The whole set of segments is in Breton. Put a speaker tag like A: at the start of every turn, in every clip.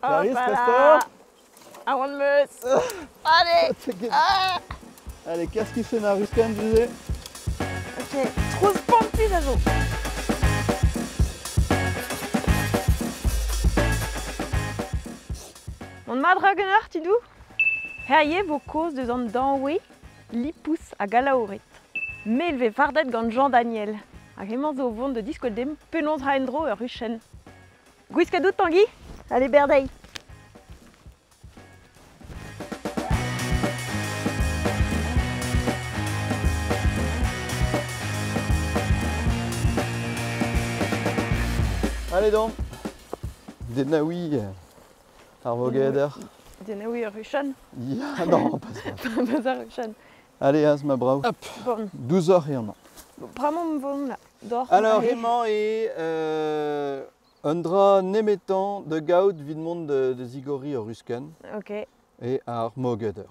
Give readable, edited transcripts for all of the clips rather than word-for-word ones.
A: Clarisse,
B: Hop là.
A: Pasteur.
B: A oan meus. Allez. Ah.
A: Allez, qu'est-ce qui fait ma ruskan, disais?
B: Ok, trouz pontus a zo. Mont mat ra ganeoc'h, tudou? Herrie vo kaoz deus an dañwe, lipous hag alaouret. Mel vez fardet gant Jean Daniel. Hag hemañ zo o vont da diskouez demp penaos ra en-dro ur ruchenn. Gwisket out, Tanguy? Allez, berdeiz.
A: Allez donc. Denaoui ar vogeder.
B: Denaoui ur ruchenn.
A: Ya, non, pas ça.
B: Pas ar ruchenn.
A: Allez, az ma brav. Hop.
B: Bon.
A: 12 heures et un an.
B: Bon, bremañ vont là. Dor.
A: Alors, emañ e un dra nemetan de gaout vid mont de zigori ur rusken.
B: Ok.
A: E ar mogeder.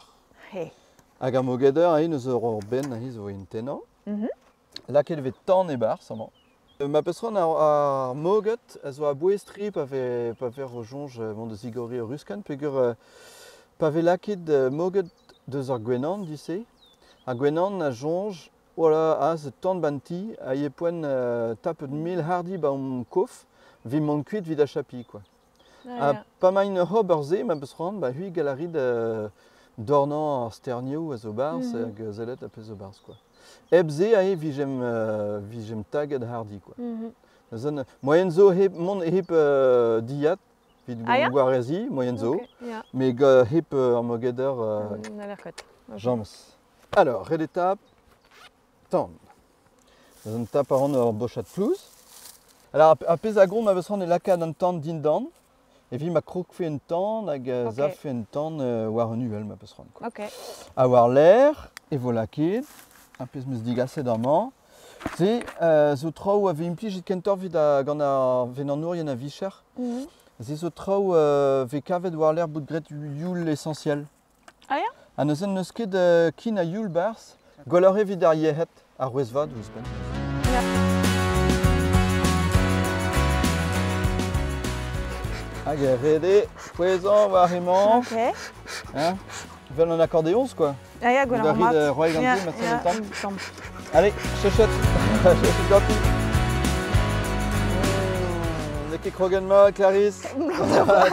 B: Hey.
A: Hag ar mogeder a eus ur ben a zo en tennañ. Laket vez tan e-barzh amañ. Ma peus c'hoant ar moged a zo a-bouez-tre pa vez pa vez o soñj mont da zigoriñ ur ruskenn peogwir pa vez lakaet moged deus ar gwenan du-se, ar gwenan a soñj voilà aze tan ba'n ti a ye poent tapet mil hardi ba hon kof evit mont kuit evit achapiñ quoi.
B: Ah,
A: Ha pa 'maint oc'h ober se ma peus c'hoant ba c'hwi gall a rit dornañ ar sternioù a zo 'barzh hag sellet ar pezh zo 'barzh quoi. Hep se aze vijemp taget hardi quoi. Neuze moaien zo hep mont hep dilhad evit
B: Ah ya?
A: gwareziñ, moaien zo.
B: Ok, ya.
A: Mais hep ar mogeder
B: N'haller ket. Ok.
A: james. Alors, ret étape, tan. Neuze tap a ran ur bochad plouz. Alors, ar pezh a gont ma veus c'hoant e lakaat an tan dindan, evit ma krogfe un tan hag
B: Ok.
A: zavfe un tan war un uhel ma peus c'hoant quoi.
B: Ok.
A: Ha war l'air e vo lakaet, ar pezh 'm eus digaset amañ, se zo traoù a vez implijet kentoc'h evit gant ar venanourien a vicher. Se zo traoù vez kavet war l'air bout graet youl essentiel.
B: Ah ya?
A: Ha neuze n'eus ket kin a youl barzh, gwelloc'h evit ar yec'hed, ar c'hwezh-vat ouzhpenn.
B: Ya.
A: Hag ret eo pouezañ war hemañ.
B: Ok.
A: Hein? Vel an accordéons quoi.
B: Ah ya, gwelloc'h
A: David,
B: mat.
A: Roy Gandhi,
B: Ya,
A: maintenant
B: ya,
A: le temps.
B: un tamm.
A: Allez, chouchette. Chouchette ganti. N'eo ket krogen mat, Clarisse.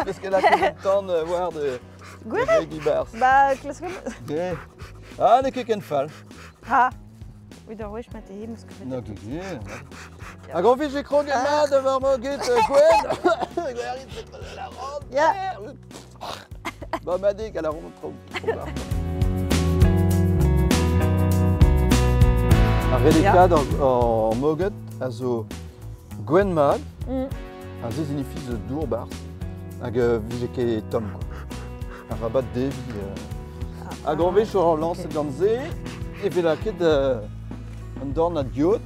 A: Parce qu'elle a ket tan war de
B: Gwir
A: de Guy Bars.
B: Ba, klasket.
A: Yeah. Ah, n'eo ket ken fall.
B: Ha. Oud ur wech ma te meus ket.
A: No ket gwir. Hag on vije krogen mat war mo get Gwen. Gwerit petra la rente.
B: Ya.
A: Ba madik à la ronde trop. Ar redekad ar moged a zo gwenn mat, a ze signifie zo dour barzh, hag vije ket tomm quoi. Ar rabat devi. Hag an wech ur lañset gant se, e vez lakaet an dorn a diot,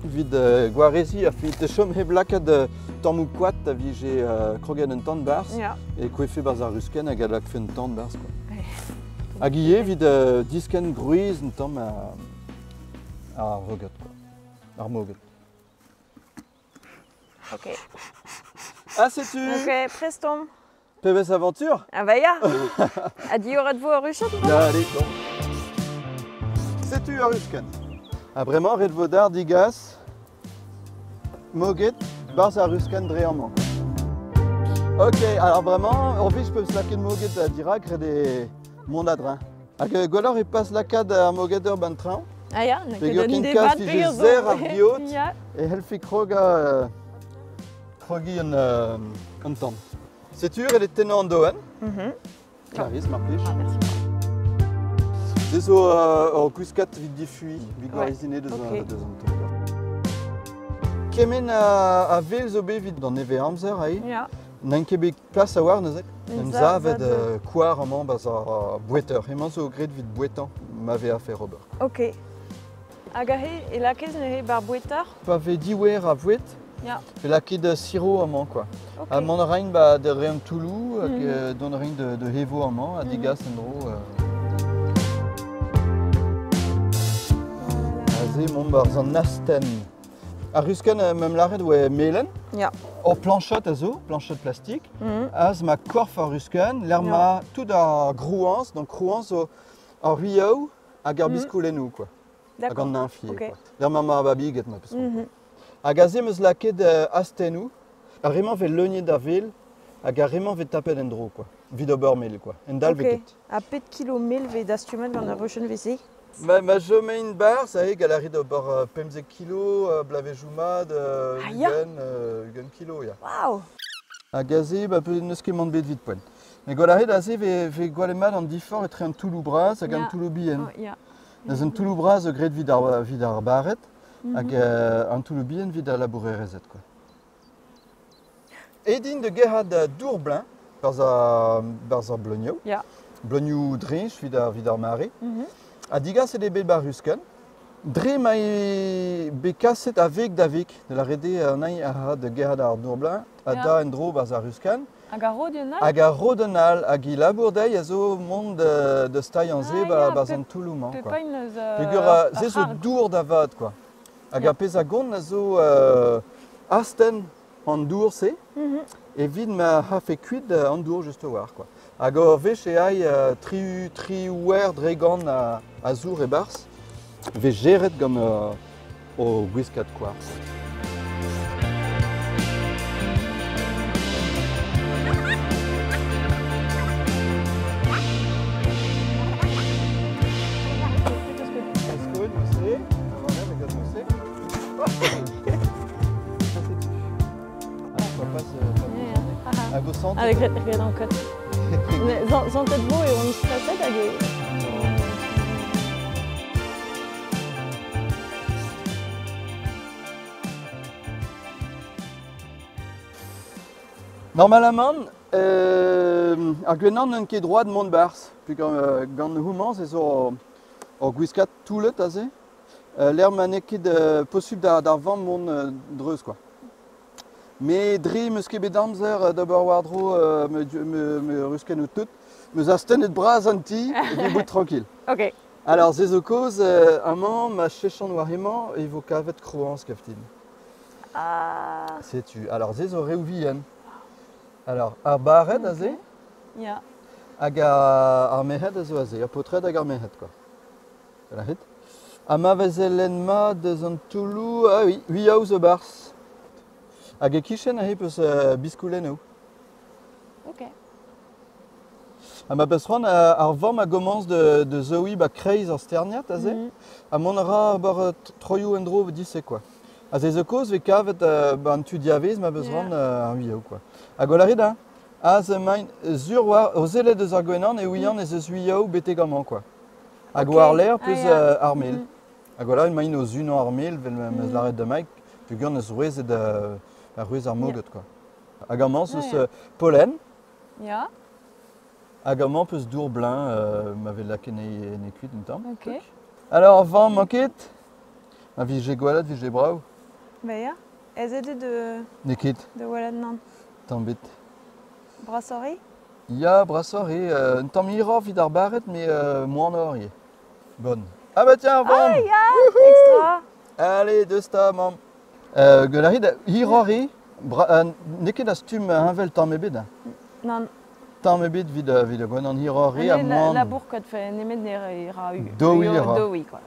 A: evit gwareziñ a fit chom hep lakaat tammoù koad a vije kroget un tan barzh,
B: Ya.
A: e kouefe barzh ar ruskenn hag a lakfe un tan barzh quoi.
B: Ouais.
A: Hag ivez evit diskenn gwriz un tamm ar voged quoi. Ar moged.
B: Ok.
A: Ah, setu!
B: Ok, prest omp.
A: Pebezh aventure!
B: Ah bah ya! Ha dioret vo ur ruchenn?
A: Ya, allez, bon. Setu ur ruskenn. Ha bremañ ret vo d'ar digas moged barzh ar ruskenn dre amañ. Ok, alors vraiment, en fait, je peux lakaat moged a dirak ret e mont a-dreñv. Hag gwelloc'h e pas lakaat ar moged ur ban traoñ.
B: Ah ya, n'a ket
A: Peogwir
B: un
A: ken
B: debat
A: kas vije
B: peogwir zo.
A: zer ar diot
B: Ya.
A: e c'hellfe krogiñ an tamm. Setu ret e tennañ an doenn. Clarisse, mar plij.
B: Ah, merci.
A: Se zo ur gwiskat evit difuiñ, evit gwareziñ deus
B: Ok.
A: deus an tamm. Kement a vel zo bet evit d'an nevez amzer aze.
B: Ya.
A: N'en ket bet plas a war neuze.
B: En
A: En
B: zavet,
A: zavet koar amañ barzh ar boueter. Hemañ zo graet evit bouetañ ma vez afer ober.
B: Ok. Hag aze e lakez neuze bar boueter?
A: Pa vez diouer a vouet,
B: Ya.
A: e lakaet sirop amañ quoi.
B: Ok.
A: Ha mont a raint ba de reont Toulouse hag dont a raint de Hevo amañ ha digas en-dro. Aze mont barzh an astenn. Ar ruskenn mem lâret oa melen.
B: Ya.
A: Ur planchod a zo, planchod plastik.
B: Mm.
A: Az ma korf ar ruskenn, lec'h ma tout ar grouañs, donc krouañs zo ar ruilhoù hag ar biskoulennoù, quoi. Hag
B: D'accord.
A: an neuñvier,
B: Ok.
A: quoi. Lec'h ma ma babiget ma peus c'hoant.
B: Mhm.
A: Hag aze 'm eus lakaet astennoù. Ar re-mañ 'vez leuniet a vel hag ar re-mañ 'vez tapet en-dro, quoi. Evit ober mel, quoi. En dalv
B: Ok.
A: ket.
B: Ha pet kilo mel 'vez dastumet gant ar ruchenn veze?
A: Ma chomein barzh aze gall a rit ober 15 kilo, bloavezhioù mat,
B: Ah ya.
A: 20 kilo, ya.
B: Waouh!
A: Hag aze, ba, n'eus ket mann bet evit poent. Met gwall a rit aze 'vez gwallet mat an diforc'h etre an toulloù bras hag an toulloù bihan.
B: Oh, ya.
A: Neuze an toulloù bras zo graet evit ar bared hag an toulloù bihan evit al labourerezed, quoi. Aet int da gerc'hat dour bleuñv barzh ar bleunioù.
B: Ya.
A: Bleunioù dreñch evit ar mare.
B: Mhm.
A: Ha digaset eo bet bar ruskenn. Dre ma eo bet kaset a veg da veg, da lâret eo an hini a ra da gerc'hat ar dour bleuñv ha da en-dro barzh ar ruskenn.
B: Hag ar rod un all?
A: Hag ar rod un all, hag he labour dezhi a zo mont da staliañ se barzh an toulloù-mañ.
B: Pep
A: quoi.
B: hini eus
A: Peogwir se zo dour da vat, quoi. Hag ar pezh a gont a zo astenn an dour-se evit ma c'hafe kuit an dour just a-walc'h, quoi. Hag ur wech e ay tri wer dre gant a zour e-barzh, 'vez geret gant o gwiskad koarzh. Hag o santet...
B: Avec ret an kot. Santet vo eo on streset hag e...
A: Normalamant, ar gwenan n'on ket droad mont barzh. Peogwir gant houmañ se zo ur gwiskad toullet aze. Lec'h ma n'eo ket posupl d'ar vamm mont dreuz, quoi. Me dre 'm eus ket bet amzer d'ober war-dro me ruskennoù tout, 'm eus astennet bras an ti evit bout tranquille.
B: Ok.
A: Alors se zo kaoz amañ ma chechan war hemañ e vo kavet krouañs gaftin.
B: Ah.
A: Setu, alors se zo reoù vihan. Alors ar bared aze.
B: Ya.
A: Hag ar merc'hed a zo aze, ar paotred hag ar merc'hed, quoi. Voilà. Ha ma veze lenn mat deus an toulloù, ah oui, huiaou zo barzh. Hag e-kichen aze peus biskoulennoù.
B: Ok.
A: Ha ma peus c'hoant, ar vamm a gomañs de zoiñ ba kreiz ar sterniad aze. Ha mont a ra ober troioù en-dro dise, quoi. Ha se zo kaoz 'vez kavet ba an tu diavez ma peus c'hoant ar huiaou, quoi. Ha gwell a rit, hein? Aze emaint sur war o sellet eus ar gwenan e ouian ez eus huiaou betek amañ, quoi. Hag war l'air peus ar mel. Hag voilà, emaint o sunañ ar mel, 'vel ma 'm eus lâret da Mike, peogwir n'eus rouezet ar rouez ar moged, quoi. Hag amañ 'z eus pollen.
B: Ya.
A: Hag amañ peus dour bleuñv ma vez lakaet en e kuit un tamm.
B: Ok.
A: Alors, vamm, mañ ket? Ma vije gwelet, vije brav.
B: Ba ya. Ez eo de...
A: N'eo ket.
B: De welet nann.
A: Tamm bet.
B: Brasoc'h eo?
A: Ya, brasoc'h eo. Un tamm hiroc'h evit ar bared, met moanoc'h ivez. Bon. Ah bah tiens, vamm!
B: Ah ya! Extra!
A: Allez, deus 'ta, mamm. Gwell a rit, hiroc'h eo. N'eo ket a stumm heñvel tamm ebet.
B: Nann.
A: Tamm ebet evit ar gwenan hiroc'h eo ha moan.
B: Labour ket nemet ne ra
A: Doiñ a ra.
B: Doiñ, quoi.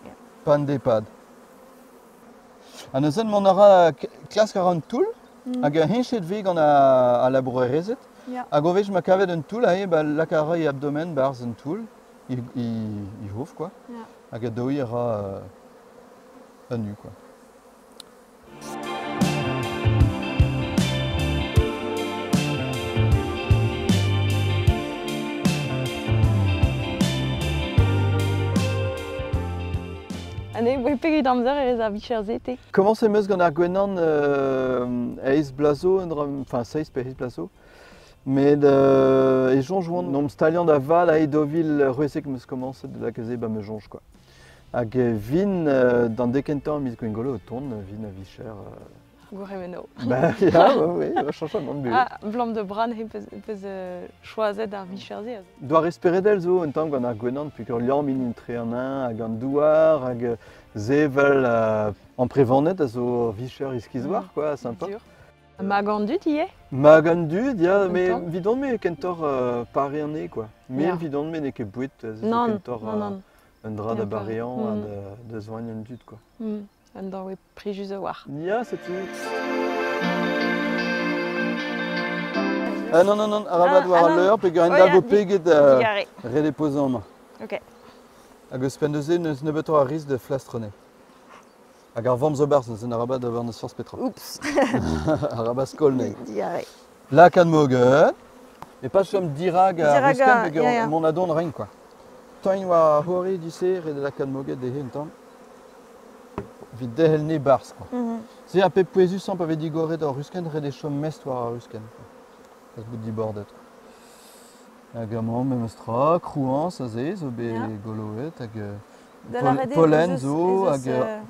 A: Pan depad. Ha neuze mont a ra klask a ra un toull hag heñchet 'vez gant al labourerezed. Hag o wech ma kavet un toull aze, ba lak a ra e abdomen 'barzh un toull, e hof, quoi. Hag a doiñ a ra un u, quoi.
B: Ha ne pegeit amzer e rez ar vicher-se, te?
A: Komañs em eus gant ar gwenan eizh bloaz zo, un dra, enfin seizh pe eizh bloaz zo. Met e soñj oan n'omp staliañ da vat aet daou vil c'hwezek 'm eus komañset da lakaat se 'ba ma soñj, quoi. Hag vin d'an dek kentañ miz Gwengolo o tont, vin a vicher.
B: Gourc'hemennoù.
A: Ba ya, ouais, ouais, chañchamant buhez.
B: Ah, 'blam da bran he peus, peus choazet ar vicher-se aze.
A: Doare speredel zo un tamm gant ar gwenan peogwir liamm int entre an neñv hag an douar hag sevel amprevaned a zo ur vicher iskis war, quoi, sympa.
B: Sur. Mag an dud ivez?
A: Mag an dud, ya,
B: Un
A: mais
B: tamm.
A: 'vidon-me eo kentoc'h pareañ anezhe, quoi. Me
B: Ya.
A: 'vidon-me n'eo ket boued, se zo
B: Nann,
A: kentoc'h
B: nann, nann.
A: un dra da
B: Ya, pa-
A: bareañ ha da soagn an dud, quoi.
B: Un danvez plijus a-walc'h.
A: Ya, setu. Ah non, non, non, arabat
B: Ah,
A: war
B: ah,
A: al
B: non.
A: leur, peogwir
B: Oh,
A: en da
B: ya,
A: vo peget
B: Digarez.
A: ret eo pozañ amañ.
B: Ok.
A: Hag ouzhpenn da se, n'eus nebeutoc'h a risk da flastrenner. Hag ar vamm zo 'barzh, neuze arabat ober n'eus forzh petra.
B: Oups.
A: Arabat skol anezhi.
B: Digarez.
A: Lakaat moged. E pas chom dirak ar
B: Dirak
A: ruskenn
B: ar-
A: peogwir
B: ya, ya.
A: mont a-don 'raint, quoi. Tañ war c'hoari du-se, ret eo lakaat moged dezhe un tamm. Evit derc'hel 'ne 'barzh, quoi. Se ar pep pouezusañ pa vez digoret ur ruskenn, ret eo chom mestr war ar ruskenn, quoi. Pas bout dibordet. Hag amañ memes tra, krouañs aze zo bet goloet hag
B: Da lâret eo
A: pollen
B: ez eus-
A: zo
B: ez eus,
A: hag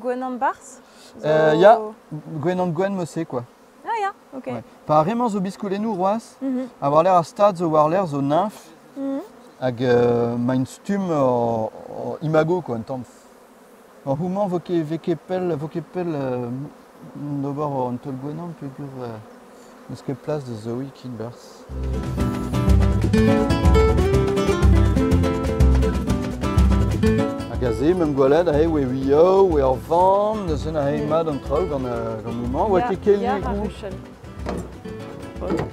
B: gwenan barzh zo...
A: Ya, gwenan gwenn mod-se, quoi.
B: Ah ya, ok.
A: Ouais. Pa ar re-mañ zo biskoulennoù c'hoazh, ha war-lerc'h ar stad zo war-lerc'h zo nymph hag maint stumm ur imago, quoi, un tamm. Ar houmañ vo ket vez ket pell vo ket pell d'ober an taol gwenan peogwir n'eus ket plas da Zoe ken 'barzh. Hag aze, meump gwelet aze oe uioù, oe ur vamm, neuze aze mat an traoù gant gant houmañ, oa ket kel
B: Ya, ar ruchenn.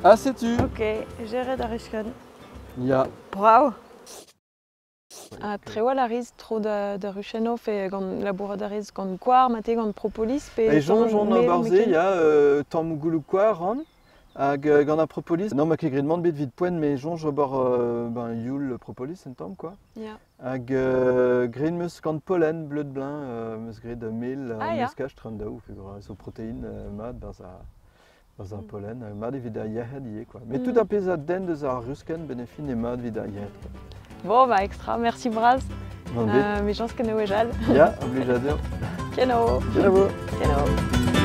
A: Ah, setu.
B: Ok, geret ar ruchenn.
A: Ya.
B: Brav. Ha trewal a rez tro da, da ruchennoù fe gant labourat a rez gant koar, mate gant propolis pe
A: E soñj on
B: mel,
A: ober se,
B: meken?
A: ya, tammoù gouloù koar ran, hag gant ar propolis. Non, ma ket graet mann bet evit poent, mais soñj ober ben, youl propolis un tamm, quoi.
B: Ya.
A: Hag graet 'm eus gant pollen, bleud blin, 'm eus graet mel,
B: Ah, ya.
A: meskaj tre an daou, peogwir zo protein mat 'barzh ar, 'barzh ar pollen, mat evit ar yec'hed ivez, quoi. Mais tout ar pezh a denn deus ar ruskenn, benn ar fin eo mat evit ar yec'hed, quoi.
B: Bon, bah extra, merci bras.
A: Gant bet.
B: Mechañs ken eo ejal.
A: Ya, oblijadur.
B: Kenavo.
A: Kenavo.
B: Kenavo.